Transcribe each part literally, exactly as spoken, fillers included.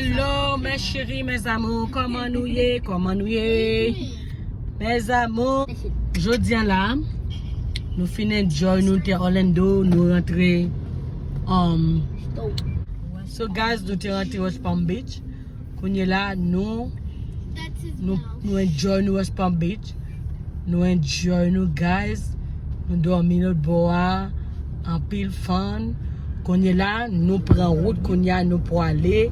Hello, mes chéris, mes amours, kòman nou ye? Kòman nou ye? Mes amours, jodi a la, nou fin enjoy, nou te Orlando, nou rantre, um, so guys, nou te rantre West Palm Beach. Kounye la, nou, nou, nou enjoy, nou West Palm Beach. Nou enjoy nou, guys. Nou dòmi lòt bò a. Anpil fun. Kounye la, nou pran wout. Kounye a, nou pwale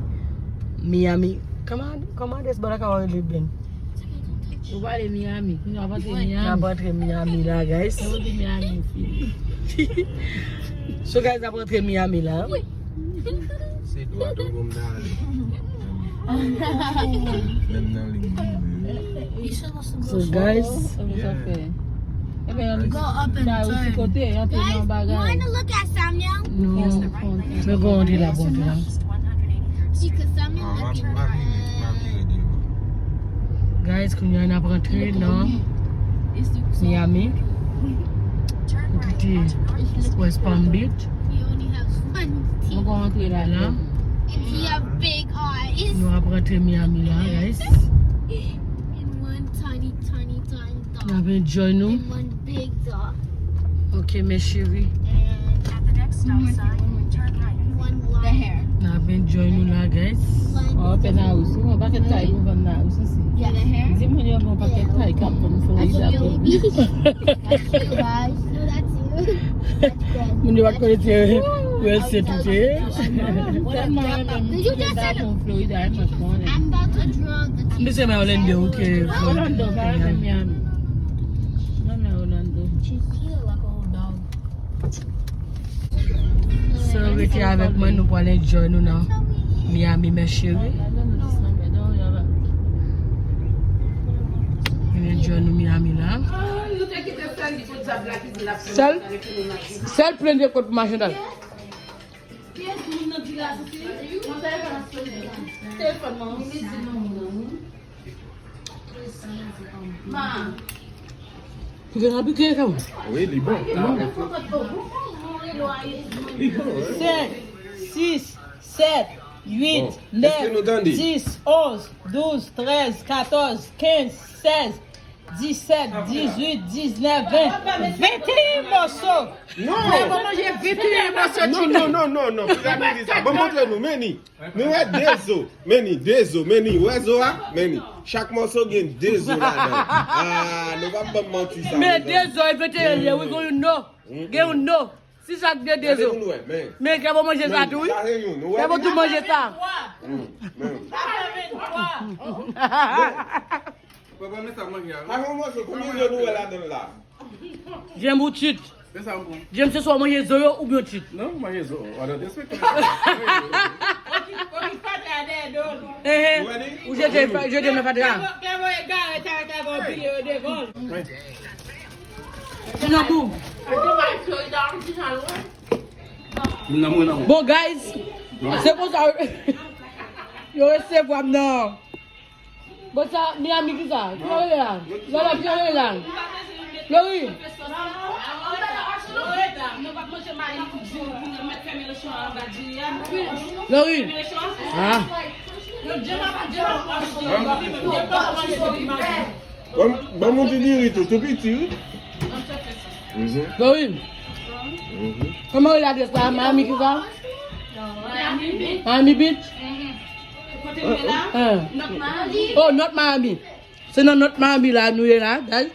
Miami. Kòman, kòman adrès bò la ka rele byen? Nou pwale Miami. Kounye a, w ap antre Miami. N ap antre Miami la, guys. N ap antre Miami, fi. So, guys, n ap antre Miami la. Se dwat ou bon m ta ale. Menm nan liy. So, guys, yeah. Go up and turn. Guys, you wanna look at Samuel? No. Mwen gon antre la, bon, antre la. See, 'cause Samuel looking at Guys, kounye a n ap rantre nan Miami. Nou kite West Palm Beach. Nou gon antre la la. Nou ap rantre Miami la, guys. N ap enjoy nou. Ok, mes chéris. N ap enjoy nou la, guys. Mwen wè Penhouse wi, yon pakèt kay pou vann nan house isi. Di moun yo gen yon pakèt kay k ap vann Florida pou. Moun yo pa t konnen se Welcet tou te ye. Tèlman renmen moun ki te Florida, e mwen konnen. M te se mwen Orlando wi ke Orlando, pa renmen Miami. Mwen renmen Orlando. So, rete avèk mwen, nou pral enjoy nou nan Miami, mes chéris. Nou enjoy nou Miami la. Sèl, sèl plen de kot machandan. Pike nan pike, sa. Wi, li bon. Li bon, wi. Senk, sis, sèt, uit, nèf, dis, onz, douz, trèz, katòz, kenz, sèz, disèt, dizuit, diznèf, ven, venteyen mòso. Non. Lè mwen manje venteyen mòso chicken. Non, non, non, non, non. Ban m montre nou, men ni. Nou wè de zo. Men ni, de zo. Men ni, wè zo a? Men ni. Chak mòso gen de zo ladan. Ah, nou p ap ban m manti sa. Men de zo e venteyen l ye, wi, gen youn non. Gen youn non. Si chak de, de zo. Men kè bon manje sa tou, wi. Kè bon tou manje sa. Papa, men sa manje a, wi. Pa gen yon mòso, konbyen zo nou wè ladan l la? Jem ou tit. Se sa m pran. Jem se swa w manje zo yo oubyen w tit. Non, m manje zo. Ou ann derespekte. Ehe. Ou jete, jete nan fatra. Klèman egare, ta, ta, ta, bliye yo devan. Ti nan boum. Bon, guys, se konsa yo resevwa m nan. Bon, sa, Miami, ki sa? Ki sa rele la? Lala, ki sa rele la? Lori. Lori. Ah. Ban, ban m yon ti diri tou, tou piti, wi. Mhm. Lori. Mhm. Kòman rele adrès la? Miami ki sa? Miami Beach. Miami Beach? Mhm. Kote nou ye la? Hein. North Miami. Oh, North Miami. Se nan North Miami la nou ye la, guys.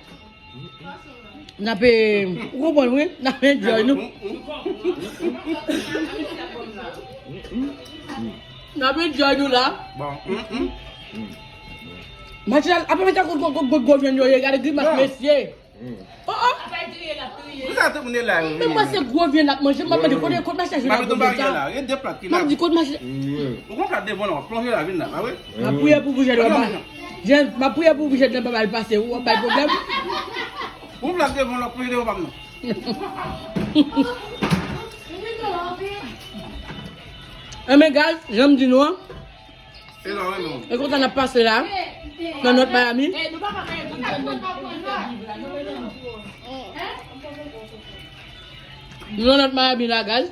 N ap, eh, ou konprann, wi? N ap enjoy nou. N ap enjoy nou la. Bon. Machann, apa mete gwo, gwo, gwo, gwo, gwo vyann yo ye, gade grimas, mesye. Oh, oh. Pou sa tout moun la, wi. Men mwen se gwo vyann n ap manje, m ap mande kote, kote machann yo la, gwo vyann sa. M ap di kote machann. Ou gon plat devan w la, w ap plonje la, vin la, pa vre? M ap priye pou boujèt yo pa. Jen, m ap priye pou boujèt yo pa bay pase, ou ap bay pwoblèm. Ou plat devan w la, w ap plonje devan pa m nan. Enben, guys, jan m di nou an, e konsa n ap pase la, nan North Miami. Nou nan North Miami la, guys.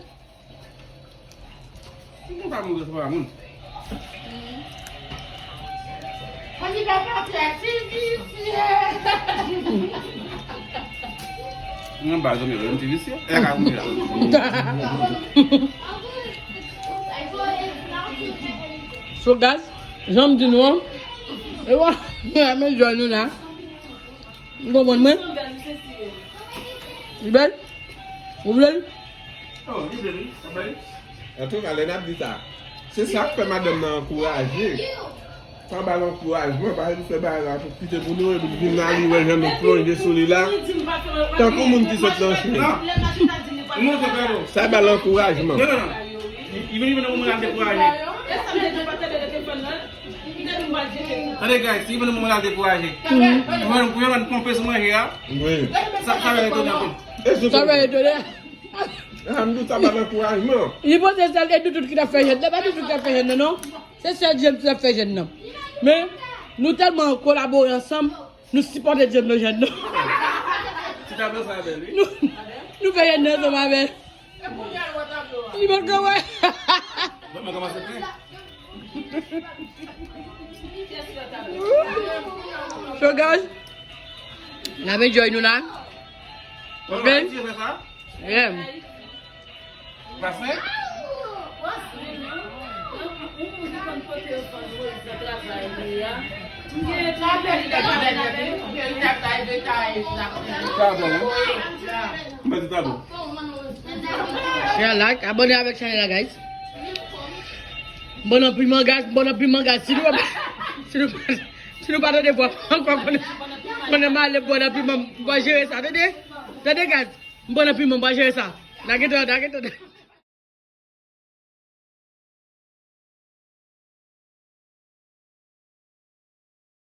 Ou konn pa moun resevwa moun. Mwen ba zanmi yo, yon ti visye. E ka kounye la. So, guys, jan m di nou an, e wè, men jwenn nou la. Ou konprann mwen? Li bèl? Ou vle l? Oh, li bèl, wi. Sa bèl. Antouka, lè n ap di sa, se sa k fè madanm nan ankouraje. Pa ba l ankourajman, pa li fè bagay la pou kite pou nou, epi vin la, li wè jan nou plonje sou li la. Tankou moun ki sot nan chen. Sa ba l ankourajman. Non, non, non. Li, li vin nan moman l dekouraje. Tande, guys, si vin nan moman l dekouraje. Pou jwenn, pou jwenn konpe sou manje a. Wi. Sa, sa va etone anpil. Sa va etone. Ah, m di w sa ba l ankourajman. Li panse sèl e Doudout ki t ap fè jèn. Se pa Doudout ki t ap fè jèn nan, non. Se sèl James ki t ap fè jèn nan. Men, nou tèlman kolabore ansanm, nou sipòte James nan jèn nan. Ti tablo sa bèl, wi. Nou, nou fè jèn nan ansanm avè l. Li poko wè. Bon, mwen kòmanse plen. So, guys, n ap enjoy nou la. Bon, men, ti fè sa? Yeah. Pase? Sa bèl, wi. Mwen di tablo. Fè like, abòne avèk chanèl la, guys. Bon nan piman, guys, bon nan piman, guys. Si nou pa, si nou pa, si nou pa tande vwa ankò, konnen, konnen m ale bon nan piman, m va jere sa, tande? Tande, guys, m bon nan piman, m va jere sa. Lage tan, lage tan.